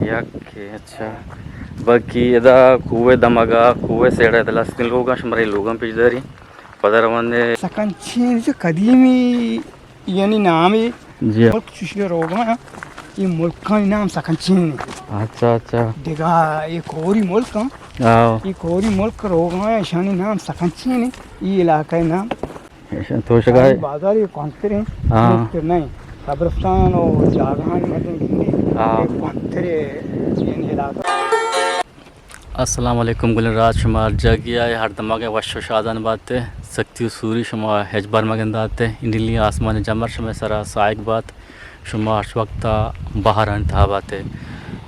یک، اچھا۔ باقی ادا کوہ دمگا، کوہ سیڑا ادا لستیں لوگاں، شمارا اے لوگاں پیش داری۔ پدا رواں دے۔ سکنچین چہ قدیمی یعنی نامی جی۔ ملک چوشی روگاں، اے ملکانی نام سکنچین۔ اچھا، اچھا۔ دگہ اے کوری ملک ہاں۔ آو۔ اے کوری ملک روگاں، اشانی نام سکنچین۔ اے علاقہ نام توشگا بازار یہ کنتریں، ہاں۔ ملک نہیں۔ قبرستان و جاگہانی مردم گندی، ہاں۔ یہ کنترے، یعنی علاقہ۔ السلام علیکم گلیں راج، شما ہر جاگہ آئے، ہر دماغ وش و شادان باتے، سختی و سوری شما ہچ بر مگنداتے، انڈیلی آسمان جمر شما سرا سائق بات، شما ہر وقت بہارانی تہا باتے۔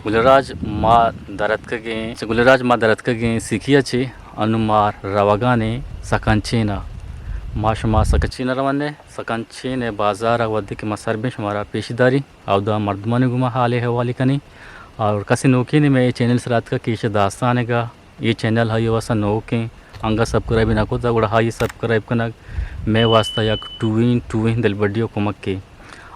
گلیں راج ما درتکگیں، گلیں راج ما درتکگیں سیکھیا چی، انو ما روگانے سکنچینا۔ ما شما سکنچینا روانے، سکنچین بازار وھدے کہ ما سر بیں شمارا پیش داری۔ اودا مردمانی گوما حال احوالی کنیں اور کسی نوکینے مئے اے چینل سرا اتکا کہ ایشی داستانگا، اے چینل ہائی واسطہ نوکیں، انگا سبسکرائب نہ کتا، گڑا ہائی سبسکرائب کنگ مئے واسطہ یک ٹوہیں، ٹوہیں دلبڈی و کمکے۔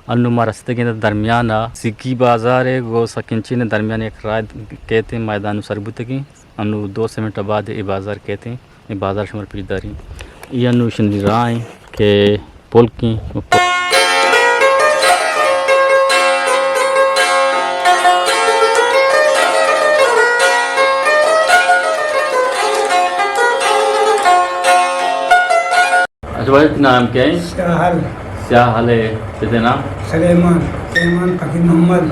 انو ما رستگیں درمیان سکی بازار گو سکنچین درمیان یک راہ کیتیں میدان سر بوتگیں۔ انو دو سے منٹ بعد اے بازار کیتیں۔ اے بازار شمار پیش داریں۔ اے انو شنی راہ ایں کہ پلکیں۔ اچھا بھائی، نام کیا ہے؟ سیاہل۔ سیاہل ہے، پتے نام؟ سلیمان، سلیمان فقیر محمد۔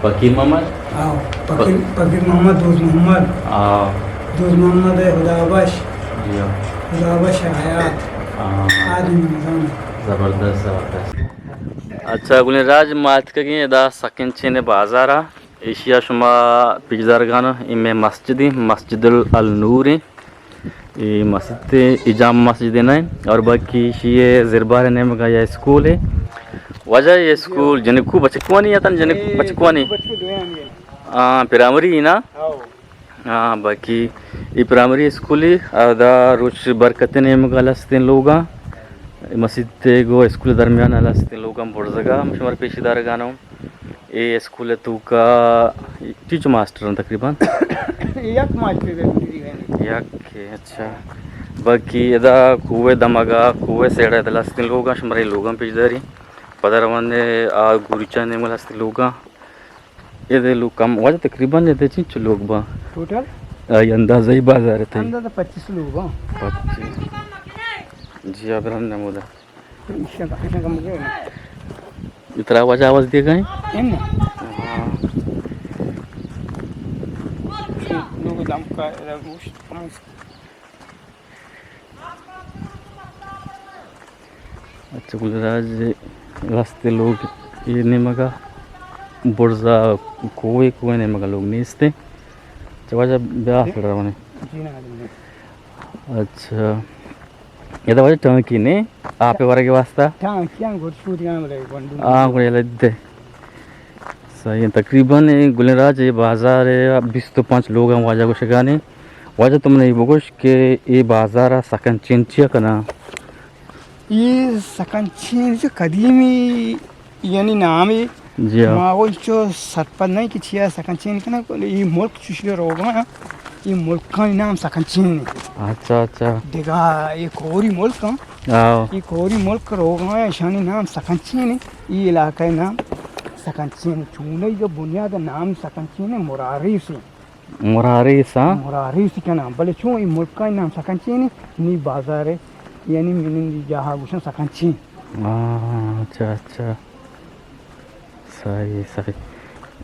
فقیر محمد؟ ہاں، فقیر، فقیر محمد، دوست محمد۔ ہاں۔ دوست محمد ہے، خدا بخش۔ جی ہاں۔ خدا بخش حیات۔ ہاں۔ آدم رمضان۔ زبردست، زبردست۔ اچھا، گلیں راج ما اتکگیں ادا سکنچین بازارا۔ ایشیا شما پیش دارگانا، اے مئے مسجد ایں، مسجد النور ایں۔ اے مسجد ایں، اے جامع مسجد نہ ایں۔ اور باقی ایشی زربار نیمگا یا اسکول ایں۔ واجہ اے اسکول جنکو بچکوانی یا تن جنک بچکوانی؟ ہاں، پرائمری ایں نا؟ ہاں، باقی اے پرائمری اسکول ایں، ادا روچ برکت نیمگا لستیں لوگاں۔ مسجد گو اسکول درمیان لستیں لوگاں برزگا، شمار پیش دارگانا۔ اے اسکول توکا ٹیچر ماسٹر ایں تقریباً؟ یک ماسٹر ایں تقریباً۔ یک، اچھا۔ باقی ادا کوہ دمگا، کوہ سیڑا ادا لستیں لوگاں، شمارا اے لوگاں پیش داری۔ پدا رواں دے آ گوریچان نیمگا لستیں لوگاں۔ اے دے لوگ کم، واجہ تقریباً اے دے چنچو لوگ باں؟ ٹوٹل؟ آئی اندازہ ہی بازار تئی۔ اندازہ پچیس لوگ باں۔ پچیس۔ جی، ابرم نمودہ۔ اترا واجہ آواز دیگا ایں؟ ہاں۔ اچھا، گلیں راج رستے لوگ اے نیمگا برزا کوہ، کوہ نیمگا لوگ نیستے۔ اچھا، واجہ بیا سڑا رونے۔ اچھا۔ ادا واجہ ٹانکی نے، آپ ورگ واسطہ؟ ٹانکیاں گڑ شوریاں بلے گونڈو۔ آ، گڑ لدے۔ صحیح، تقریباً گلیں راج اے بازار بیست و پنچ لوگاں واجہ گوشگانے۔ واجہ تو من اے بگوش کہ اے بازار سکنچین چیا کنا؟ اے سکنچین چہ قدیمی یعنی نامی جی ہاں۔ ما انچو سرپد نہیں کہ چیا سکنچین کنا، اے ملک چوشی روگا، اے ملکانی نام سکنچین۔ اچھا، اچھا۔ دگہ اے کوری ملک ہاں۔ آو۔ اے کوری ملک روگا، اشانی نام سکنچین۔ اے علاقہ نام سکنچین۔ چونئی جو بنیاد نام سکنچین مراری سے۔ مراریس، ہاں؟ مراریس کناں، بلے چون اے ملکانی نام سکنچین، نی بازار، یعنی منندی جاہا گوشن سکنچین۔ آہ، اچھا، اچھا۔ صحیح، صحیح۔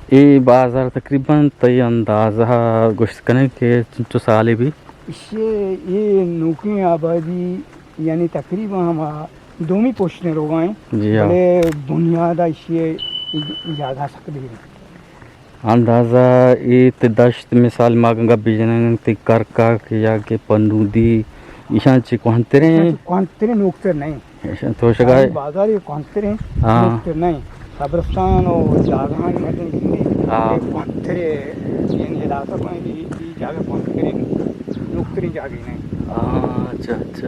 اے بازار تقریباً تئی اندازہ گوشت کنے کہ چنچو سالے بی؟ ایشی اے نوکیں آبادی، یعنی تقریباً ہما دومی پشتیں روگا ایں، جی ہاں۔ بلے بنیاد ایشی اے جاگہ سک دیر ایں۔ اندازہ اے تے دشت مثال ما گپ بجنن تے کرکک یا کہ پنودی ایشاں چہ کوہنتریں؟ ایشاں چہ کوہنتریں، نوکتر نہیں۔ ایشاں تو شگا بازار یہ کوہنتریں، ہاں۔ نوکتر نہیں۔ قبرستان و جاگہانی مردم گندی، ہاں۔ یہ کوہنتریں، یعنی علاقہ کو یہ، یہ جاگہ کوہنتریں، نوکتریں جاگہ نہیں۔ ہاں، اچھا، اچھا۔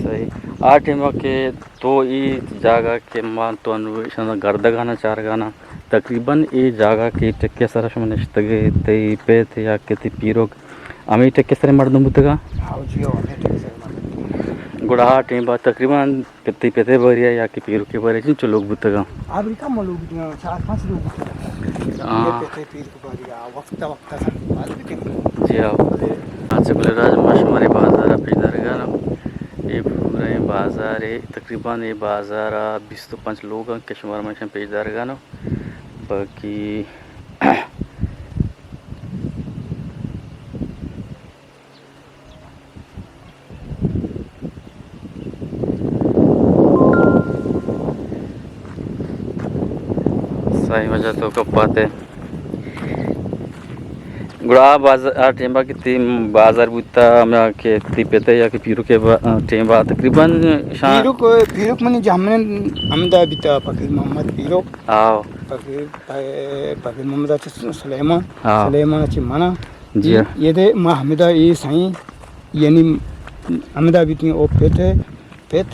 صحیح۔ آ ٹائم کہ تو اے جاگہ کہ ما تو انو ایشاں گردگانا چارگانا، تقریباً اے جاگہ کہ ٹکے سرا شما نشتگے، تئی پت یا کہ تئی پیرک ہمے ٹکے سرے مردم بوتگاں؟ ہاں جی، ہاں، ہمے ٹکے سرے مردم بوتگاں۔ گڑا آ ٹیم با تقریباً پتے پتے باریا یا کہ پیرکے باریا چنچو لوگ بوتگاں؟ آ بری کم لوگ بوتگاں، چار پانچ لوگ بوتگاں۔ ہاں۔ یہ پتے پیرک باریا وقتا وقتا سر باز بوتگاں۔ جی ہاں۔ اچھا، بلے راج ما شمارے بازار پیش دارگانا۔ اے پورا بازار، تقریباً اے بازار بیست و پنچ لوگ کہ شمار من پیش دارگانا۔ باقی سائی وجہ تو کپاتے۔ گڑا آ باز-، آ ٹیمبا کہ تی بازار بوتا، ہمیں کہ تی پتے یا کہ پیرو کے با-، ٹیمبا تقریباً شان پیرک، پیرک منی جہمن ہمدا بیتا، فقیر محمد پیرک۔ آو۔ فقیر، فقیر محمد اچ سلیمان۔ آو۔ سلیمان اچ منا۔ جی۔ یہ دے ما ہمدا اے سائیں، یعنی ہمدا بیتی او پتے۔ پت،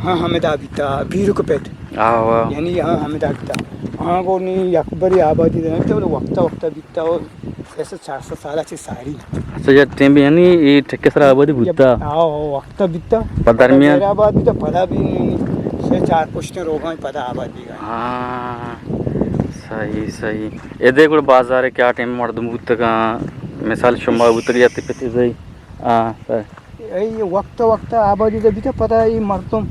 ہاں، ہمدا بیتا، پیرک پت۔ آ، واہ۔ یعنی، ہاں، ہمدا بیتا۔ آ گو نی یک بری آبادی دے نبیتا، بلے وقتا وقتا بیتا، او سہ سد چار سد سال چہ ساری۔ اچھا، یا ٹیم بھی یعنی اے ٹھیک سرا آبادی بوتا؟ آ، وقتا بیتا۔ پدا درمیان؟ پدا آباد بیتا، پدا بھی نی، نی، سہ چار پشت روگاں پدا آباد بیگا۔ ہاں، صحیح، صحیح۔ اے دے گڑا بازار کیا ٹیم مردم بوتگاں؟ مثال شما بوتگ یا تی پتی زئی؟ ہاں، صحیح۔ اے وقت وقت آبادی دے بیتا، پدا اے مردم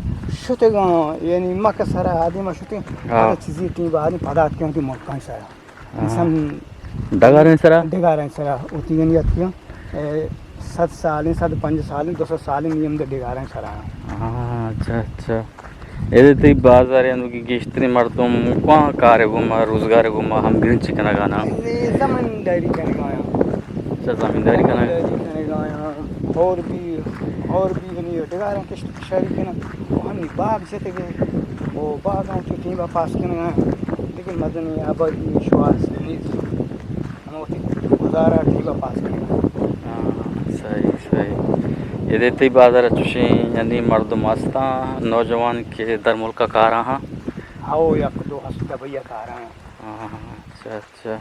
شتگاں، یعنی مکہ سرا آدم شتگاں، ہاں۔ پدا چیزی ٹیم بعد پدا اتکاں کہ ملکان سرا۔ ہاں۔ انسان ڈگاریں سرا؟ ڈگاریں سرا، اوتی گنی اتکاں، اے، صد سالیں، صد پنج سالیں، دو سد سالیں نیم دے ڈگاریں سرا۔ ہاں، اچھا، اچھا۔ اے تئی بازار انو کہ گیشتریں مردم کواں کار گوما، روزگار گوما ہم گرنچی کنگا نا؟ اے زمینداری کنگا یا۔ اچھا، زمینداری کنگا۔ زمینداری کنگا یا۔ اور بھی، اور بھی یعنی ڈگاریں کشت کشاری کنگا۔ وہ ہم باغ جتگے، وہ باغاں چو ٹیمبا پاس کنگا۔ لیکن مزنی آبادی شواز نیست۔ ہم وتی گزارہ ٹیمبا پاس کنگا۔ ہاں، صحیح، صحیح۔ اے دے تئی بازار چوشیں یعنی مردم ہستاں، نوجوان کہ در ملکا کارا ہاں؟ ہاؤ، یک دو ہست دبئی کارا ہاں۔ ہاں، اچھا، اچھا۔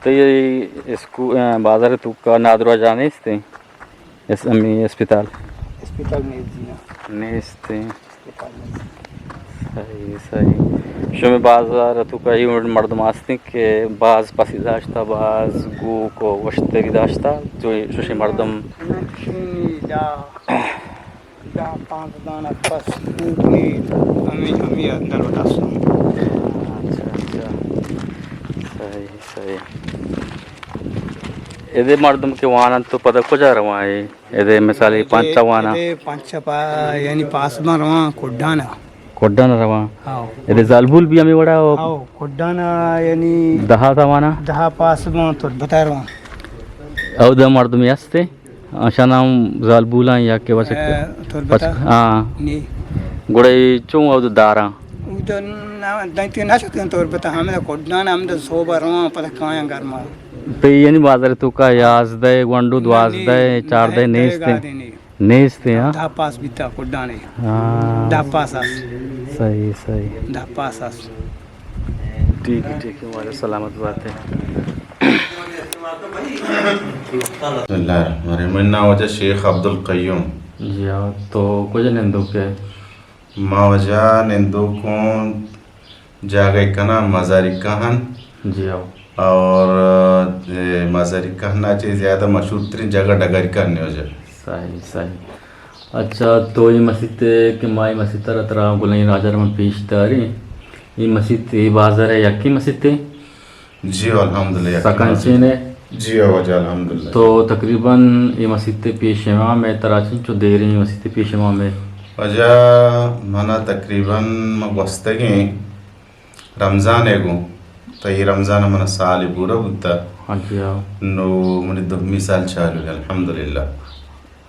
تئی اسکو-، بازار توکا نادراہ جاہ نیستیں؟ اس-، ہمے اسپتال؟ اسپتال نیست جی نا۔ نیستیں۔ اسپتال نیست۔ صحیح، صحیح۔ شمے بازار توکا اے وڑ مردم ہستیں کہ باز پسی داشتا، باز گوک و وشتری داشتا، جو شوشیں مردم؟ نہ، چینی دا۔ دہ پانزدہ نہ پس بوت نی، ہمے، ہمے اندر وتاسوں۔ اچھا، اچھا۔ صحیح، صحیح۔ ادے مردم کہ وانن تو پدا کجا رواں اے؟ ادے مثال اے ادے، پنچا وانا؟ ادے پنچا پا-، یعنی پاس بن رواں کڈانا۔ کڈانا رواں؟ ہاؤ۔ ادے زالبول بھی ہمے وڑا ہو؟ ہاؤ، کڈانا یعنی دہا تا وانا؟ دہا پاس بن تربتا رواں۔ او دہ مردمی ہستے؟ آشاں نام زالبولاں یا کہ بچک؟ اے، تربت ءَ؟ پچ-، ہاں۔ نی۔ گڑا اے چون او داراں؟ او تو نا-، دنتی نہ شتن تربت ءَ، ہمیں کڈان ہم تو صوبہ رواں، پتہ کایاں گرما۔ تو یعنی بازار توکا یازدہ گونڈو، نی، دوازدہ، نی، چاردہ نی، نیست؟ گادے نی۔ نیست، ہاں۔ دہ پاس بیتا کڈانے۔ ہاں۔ دہ پاس اس۔ صحیح، صحیح۔ دہ پاس اس۔ ٹھیک ہے، ٹھیک ہے، والے سلامت بات ہے۔ بسم اللہ الرحمن الرحیم۔ من نام واجہ شیخ عبدالقیوم۔ جی ہاں، تو کجا نندوک ئے؟ ما واجہ نندوکوں جاگہ کنا مزاری کہن۔ جی ہاں۔ اور، اے، مزاری کہنا چے زیادہ مشہور ترین جگہ ڈگاری کہن ہے واجہ۔ صحیح، صحیح۔ اچھا، تو اے مسیت ءَ کہ ما اے مسیت ءَ را ترا گلیں راج ءَ را من پیش داریں، اے مسیت اے بازار ءِ یکیں مسیت ءَ؟ جی الحمدللہ، یکیں سکنچین مسیت۔ ءَ؟ جی ہو واجہ الحمدللہ۔ تو تقریباً اے مسیت ءِ پیش امام ءَ ترا چنچو دیریں مسیت ءِ پیش امام ءَ؟ واجہ منا تقریباً ما گوستگیں رمضان ءَ گوں، تئی رمضان ءَ من سالے پورا بوتا۔ ہاں جی، ہاں۔ نو منی دومی سال چالو ہے، الحمدللہ۔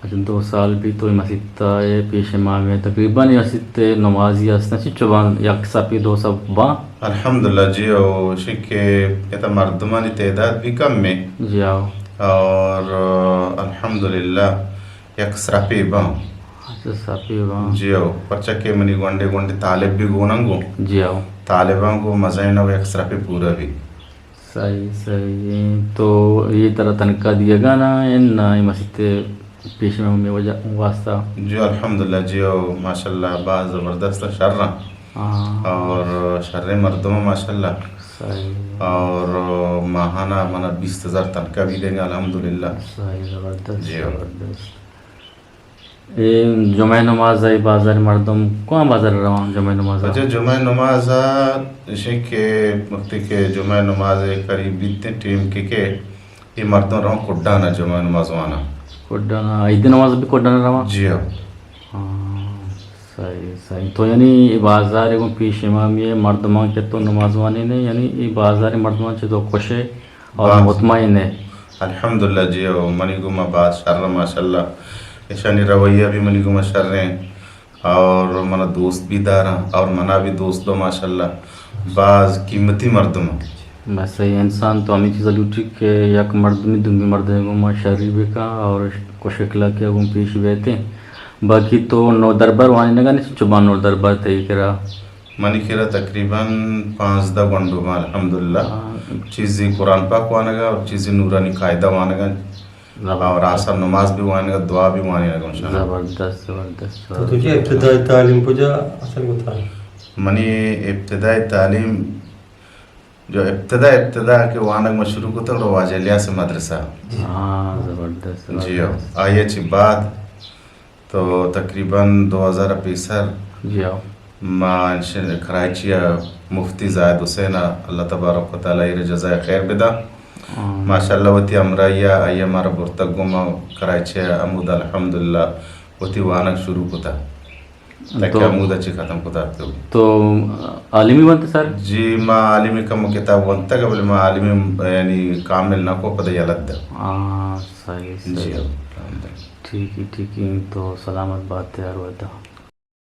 اچھا، دو سال بھی تو مسیت ءَ پیش امام ہے، تقریباً مسیت ءَ نمازی ہستن، چنچو بان، یک صفے دو صف بان؟ الحمدللہ جی، او شکے کہ تا مردمانی تعداد بھی کم ہے۔ جی ہاں۔ اور الحمدللہ یک صفے باں۔ اچھا، صفے باں۔ جی ہو، پرچا کہ منی گونڈے گونڈے طالب بھی گوناں گوں۔ جی ہو۔ طالباں گوں مزنیں و یک صرفے پورا بی۔ صحیح، صحیح۔ تو اے ترا تنخواہ دیگا نا، اے نا، اے مسیت پیش میں ہمیں وجہ واسطہ؟ جی، الحمدللہ، جی، او ماشاءاللہ، باز زبردست شر۔ ہاں۔ اور شریں مردم، ماشاءاللہ۔ صحیح۔ اور ماہانہ منا بیست ہزار تنخواہ بی دیں گا، الحمدللہ۔ صحیح، زبردست، جی، او۔ زبردست۔ اے جمعہ نماز ء بازار مردم کواں بازار رواں جمعہ نماز ء؟ اچھا، جمعہ نماز ء اشیں کہ وقتی کہ جمعہ نماز ء قریب بیت ٹیم کہ کہ اے مردم رواں کڈان ء جمعہ نماز واناں۔ کڈان ء عید نماز بھی کڈان ء رواں؟ جی ہاں۔ ہاں، صحیح، صحیح۔ تو یعنی اے بازار گوں پیش امامی ء مردماں کہ تو نماز وانے نے، یعنی اے بازار مردماں چہ تو خوش ئے؟ اور باز۔ مطمئن ئے؟ الحمدللہ جی، او منی گوما باز شر، ماشاءاللہ۔ اشانی رویہ بھی منی گوما شریں اور منا دوست بھی داراں اور منا بھی دوست دو، ماشاءاللہ۔ باز قیمتی مردم۔ بس، اے انسان تو ہمیں چیزا لوٹی کہ یک مردمی دومی مردم گوما شری بکا اور خوش اخلاقی گوں پیش بیتے۔ باقی تو نو دربر وانی نگا نہیں چبان نو دربر تئی کرا؟ منی کرا تقریباً پانزدہ گونڈو باں، الحمدللہ۔ ہاں۔ چیزی قرآن پاک وانگا اور چیزی نورانی قاعدہ وانگا۔ زبردست۔ اور آسر نماز بھی وانگا، دعا بھی وانگا گوں شانا۔ زبردست، زبردست، تو، تو چی زبردست۔ ابتدائی تعلیم کجا حاصل کتا؟ منی ابتدائی تعلیم جو ابتدا، ابتدا کہ وانگ ما شروع کتا، گڑا واجہ الیاس مدرسہ۔ جی۔ ہاں، زبردست، جی ہو۔ زبردست۔ آئی چی بعد تو تقریباً دو ہزار پیسر جی ہاں۔ ما انش-، کراچی ء مفتی زاہد حسین ء اللہ تبارک و تعالی ایر جزائے خیر بدا۔ آمین۔ ماشاءاللہ وتی ہمراہی ء آئی ء مارا برتگ گوں ما کراچی ء ہمود الحمدللہ وتی وانگ شروع کتا۔ تک تو ہمود ء چہ ختم کتا تو۔ تو عالمی ونت سر؟ جی، ما عالمی کم کتاب ونتگ، بلے ما عالمی یعنی کامل نہ کو پدا یلہ دا۔ ہاں، صحیح، جی صحیح۔ الحمدللہ۔ ٹھیک ہے، ٹھیک ہے، تو سلامت بات ہے ہر وقت۔